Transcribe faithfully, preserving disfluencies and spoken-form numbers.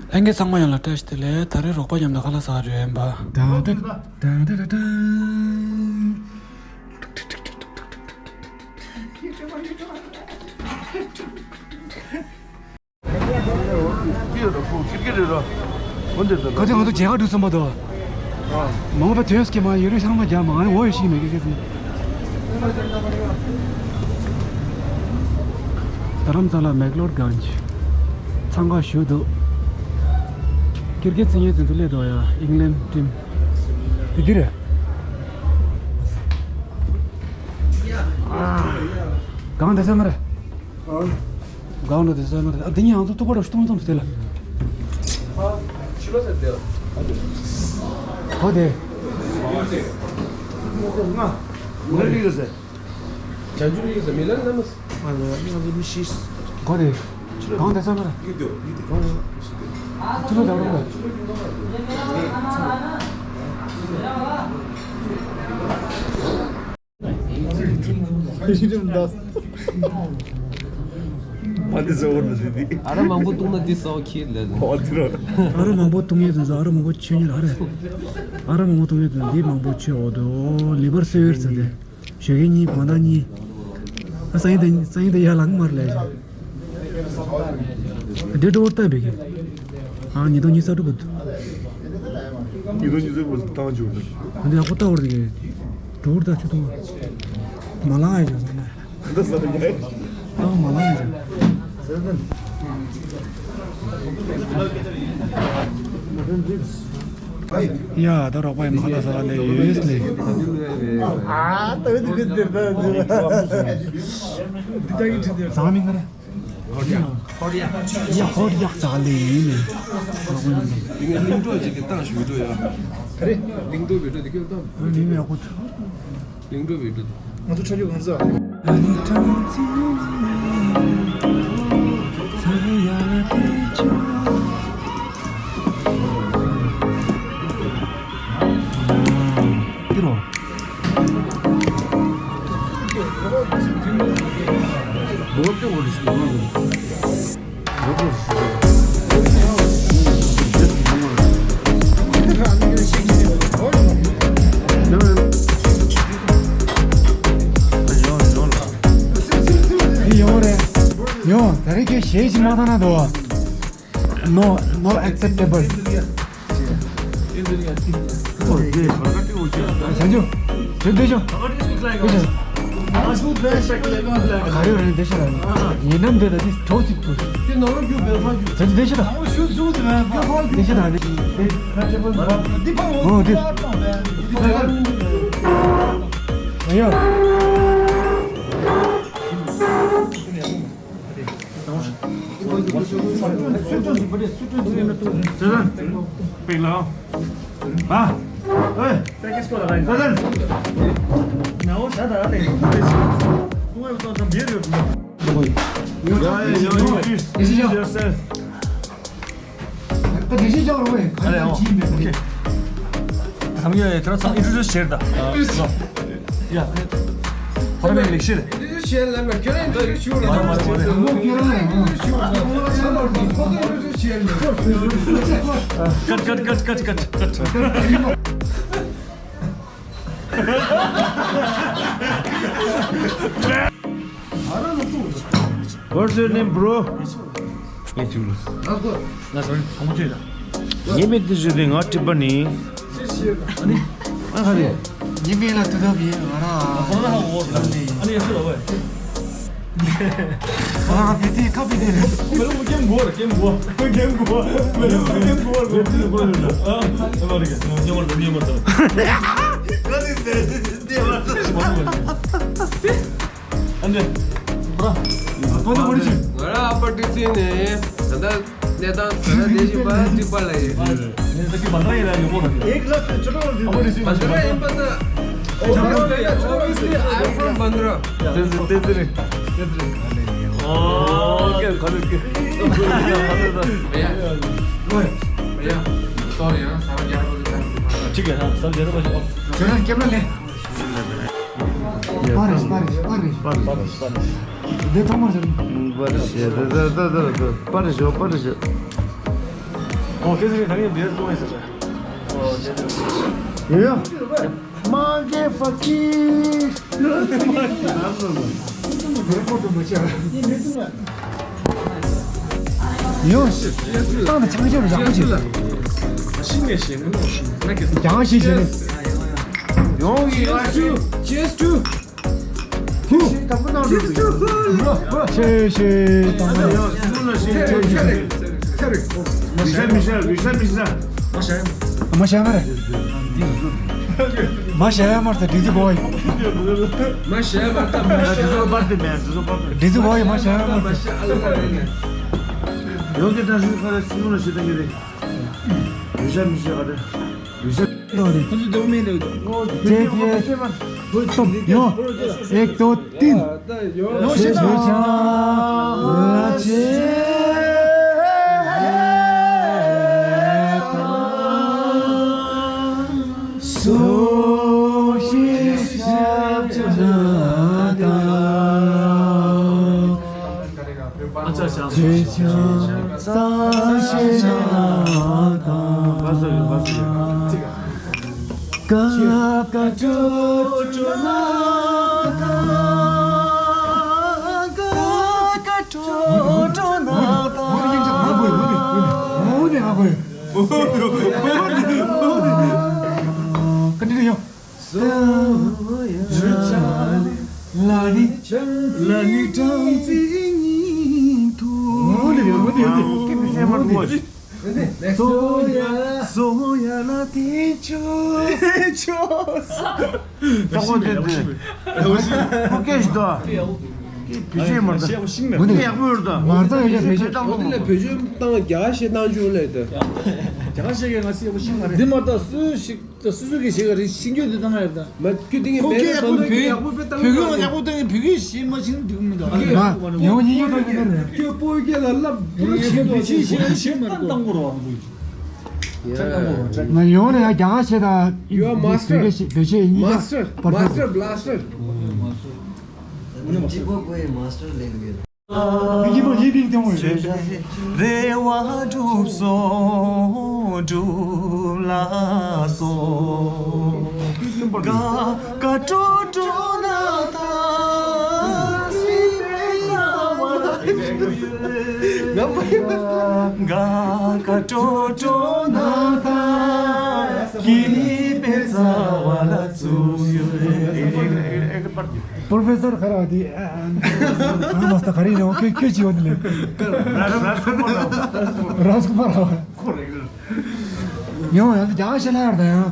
ལྷན་རྒྱས་ཚང་མ་ཡོངས་ལ་བཀྲ་ཤིས་བདེ་ལེགས། ད་རེས་རོགས་པ་མཉམ་དུ་ཁ་ལག་ཟ་ག་འགྲོ་ཡིན་པ། ད་ད་ད་ད་ད་ད། ག་ཚོད་ང་ཚོ་མཇལ་ཁ་འགྲོ་བསམ་པ་དང་། མ་འོངས་པ་དོན་སྐྱེ་མ་ཡོད་རེད། ཤང་མ་རྒྱ་མ་ང་འོ་ཡོད་ཤིག་མེད་ཀི་ཀི་ཟིན། རྡ་རམ་ས་ལ་མེག་ལོར་གྷན་ཇི་འཚང་ཁ་ཞུ་འདུག་ཀིར་ཀིར་ཚིག་ངན་ཚིག་འདུག་ལས་དོ་ཡ་ཨིང་ལན་ཊིམ་དེ་འདི་རེད། གང་དེ་ས་མ་རེད། གང་ལ་དེ་ས་མ་རེད། ཨ་དེ་ཉིད་ང་ཚོ་ཐུག་པ་ར་ཤུ་ཏོང་ཏོང་དེ་ལ། ཕྱི་ལོ་ཟེར་དེ། གོ་དེ། ང་། ང་ལ་ཡོད་ཟེར། བྱང་ཆུབ་ཡིན་ཟེར་མི་ལ་ན་མ། ང་ལ་ང་ལ་མི་ཤེས། གོ་དེ། གང་དེ་ས་མ་རེད། ཡིན་དུ་ཡིན་དུ། ཕྱི་ལོ་དང་རུང་དང་། ཨ་ར་མང་པོ་བཏུང་ན་འདི་ས་འོག་ཁྱེར་ལས། ཨ་ར་མང་པོ་བཏུང་ཡས་དུས་ཨ་ར་མང་པོ་མཆོད་ཉེར་ཨ་རེ། ཨ་ར་མང་པོ་བཏུང་ཡས་དུས་འདི་མང་པོ་མཆོད་འོ་དོ། ལི་བར་སེ་ཝེར་ཟེར་ཏེ་ཞོགས་ཀས་གཉིད་བང་ད་གཉིད། ཨ་སང་ཡིན་དེ་སང་ཡིན་དེ་ཡར་ལངས་མར་ལས་བཞག་འདྲེ་ཀྲོ་བོར་བཏབ་པའི་གི། ཨ་ཉིས་སྟོང་ཉི་ཤུ་རྩ་དྲུག་གི། ཉིས་སྟོང་ཉི་ཤུ་རྩ་དྲུག་བཏང་བཅུག་ནས། འདི་ཡག་པོ་བཏབ་པར་གི། ཀྲོ་བོར་བཏབ་ཆུ་བཏུང་། མ་ལངས་ཡ་བྱུང་ཟེར་ན། འདི་ཟ་ཡ། ཨ་མ་ལངས་ཡ་བྱུང་། ཡ་ད་རོགས་པ་ཡི་མ་ཁ་ལ་ཟ་བ་ལས་ཡོད་ལས། ཨ་ད་འདི་འདི་འདི་འདི། ཟ་མི་ང་རེད། ཧོར་ཡ། ཧོར་ཡ། ཡ་ཧོར་ཡ་ཙག་ལེ་ཡིན་ནས། ཡིན་ནས་གླིང་གྲོགས་ཅིག་གི་ཏང་ཞུ་འགྲོ་ཡ། ག་རེ། གླིང་གྲོགས་བི་འགྲོ་དེ་ཁྱོད་ཏང་། ཨ་ནི་ཡག་པོ། གླིང་གྲོགས་བི་འགྲོ་དེ། ང་ཚོ་ཁྲ་ཆུ་གང་ཟ། འདི་རོ། ཡོང་རེད། ཡོང་། ད་རེས་ཁྱོད་གཞས་ཅིག་མ་བཏང་ན་འདུག No, not acceptable. བྱང་ཆུབ། བྱང་ཆུབ། ག་རེ་རེད་འདི་ཤེས་ར། ཡིན་ནམ་འདི་ལ་འདི་གྲོགས་ཅིག་ཏུ། བྱང་ཆུབ་བདེ་ཤེས་ར། བདེ་ཤེས་ར་ནི། འོ་འདི། ཨ་ཡ། ད་དེ་བཞིན་ཀྱང་རུང་བས་ག་རེ་ཡང་བྱིས་མེད་པ་རེད། ད་ངས་ཁྱེད་རང་ཚང་ཨིན་ཊྲོ་ཌིའུ་སི་བྱེད་ད། ཡ། ཁོ་རང་མིང་ལེགས་བཤད་རེད། ཨིན་ཊྲོ་ཌིའུ་སི་བྱེད་ལབ་པ་ཁྱོད་རང་ཨིན་ཊྲོ་ཌིའུ་སི་ཞུ་རེད། ཁོ་ཁྱོད་རང་རེད། ཁོ་ཁྱོད་རང་རེད། ཁོ་ཁྱོད་རང་རེད། ཁོ་ཁྱོད་རང་རེད། ཁ་ཁ་ཁ་ཁ་ཁ་ཁ། What's your name, bro? ངའི་མིང་འདི་ཞུ་དེ་ང་ཀྲི་པ་ནི། ཨ་ཧ་རེ། ངའི་མིང་ལ་ཏུ་ཏོ་བི་ང་ར། ཨ་བི་ཏི་ཁ་བི་ཏི་རེད། མེ་ལོ་ཀེམ་གོ་ར་ཀེམ་གོ་ཀེམ་གོ་མེ་ལོ་ཀེམ་གོ་ར་ཀེམ་གོ་ར། ཨ་ཨ་མ་རེ་ཉོ་མ་རེ་ཉོ་མ་རེ། ཨ་འདྲ། ཨ་ནི། ཨ་པ་ནི་མ་རེ་ཅི། ང་ར་ཨ་པ་ཏི་སི་ནས་ད་ལྟ། གནས་སྟངས་ད་ལྟ་བདེ་ཞིང་པ་ཏི་པ་ལ་ཡིན། ངས་ད་ཀི་བན་དྲ་ཡིན་ལ་ཉོ་གོ་ན། ཨེག་ལ་ཏི་ཅོ་ཏོ་ལ་ཏི། བན་དྲ་ཡིན་པ་ད། Obviously, I'm from Bandra. ཏེ་ཙི་ཏེ་ཙི་རེད། ཨོ་ཀེ་ག་ལེ་ཀེ། ཡ། ཡ། སོ་རི་ཡ། ས་ར་རྒྱ་ར་པ་ཅིག་ད། ཅིག་ག་ས་ར་རྒྱ་ར་པ་ཅིག་ཨོ། ཁྱོད་རང་སྐྱེ་བ་ལེན། པ་རེད་པ་རེད་པ་རེད། པ་རེད་པ་རེད་པ་རེད། འདི་ཐོག་མར་ཟེར། པ་རེད་ཞེས་ད་ད་ད་ད་ད་པ་རེད་ཞོ་པ་རེད་ཞོ། ཨོ་ཁེ་སི་རེད། ད་ངས་བེར་གཏོང་ཡིན་ཟེར། ཡོ་ཡོ། མང་གེ་ཕ་ཀི། ཡོ། ཏང་དང་ཆང་ཤོར་ཡག་པོ་བྱེད། ཤིང་ནས་ཞེ་ངོ་ནོ་ཤིང་། ཀྱང་ཤིང་ཞེ་ནས། ཡོང་གི། Cheers to, cheers to. ཆེ་ཞེ་དང་པོ། མ་ཤ་མ་རེད། མ་ཤ་མ་རེད། འདི་ཚོ་གོ་ཡི། མ་ཤ་མ་རེད། མ་ཤ། འདི་ཚོ་གོ་ཡི། མ་ཤ་མ་རེད། ཡོང་གི། ད་ཞུ་ཁ་རེ་སྲིན་མོ་ལ་ཞེ་ད་གི་རེད། ལུས་ཤ་མི་ཤ་ག་རེ། ལུས་ཤ། ཁོ་ཚོ་འདུག་མེད་འདུག་ཅེ་ཅེ། ཡོ། ཨེག་དོ་ཏིན། ཡོ་ཤེ་ད། ཡག་པོ་ཡོད་ད། ང་ཚོ་ཡོད་ཆ་བེད་སྤྱོད་བཏང་། ང་ཚོ་ལ་བེད་སྤྱོད་བཏང་རྒྱ་ཆེ་བཏང་བཅུག་ལས་ད། རྒྱ་ཆེ་གི་ང་ཚོ་ཡག་པོ་ཤེས་མ་རེད། འདི་མ་ད་སུ་ཞིག་ད་སུ་སུ་གི་ཞིག་རེད། ཤིང་རྒྱུད་འདི་བཏང་ཡོད་ད། མ་ཁྱོད་དེ་གི་ཁོ་མེད་ན་ད་ནོ་ཡག་པོ་བེད་སྤྱོད་བཏང་། བོད་ཡག་པོ་བཏང་གི་བོད་ཡིག་ཤེས་མ་ཤེས་འགྲིག་མི་འདུག་ང་ཡང་ཡིན་ཡོད་ད་གི་ད་རེད། ཁྱོད་བོད་སྐད་ལ་བསླབ་བོད་ཡིག་ཤེས་མ་ཤེས་ཤེས་མ་ཤེས་མ་རེད། ང་ཡོང་ལ་ཡང་རྒྱ་གར་ཤེས་ད། You are master. བོད་སྐད་ཤེས། བོད་ཤེས་ཡིན། Master, master blaster. གཅིག་པོ་བོད་ཡིག་མ་སི་ཊར་ལེན་གི། མི་གཅིག་པོ་ཡིན་པའི་སྐྱོང་བའི་རེ་བ་སྒྲུབ་སོང་། སྒྲུབ་ལ་སོང་། ག་ག་ཀྲོ་ཀྲོ་ན་ད། ག་ག་ཀྲོ་ཀྲོ་ན་ད། སྐྱིད་པའི་རྩ་བ་ལ་བཙུགས་ཡོད། པོ་རོ་ཕེ་སར་ག་རེ་བ་དེ། ཨ་ཨ། མ་སྟ་ག་རེ་ཡིན་ནོ། ཁྱོད་ཁྱོད་ཅི་ཡོད་ནི་ལེ། རཱཇ་ཀུ་མར་རཱ་བ། ཡང་ཡང་རྒྱ་གར་ཤེས་ན་ཡར་ད་ཡང་།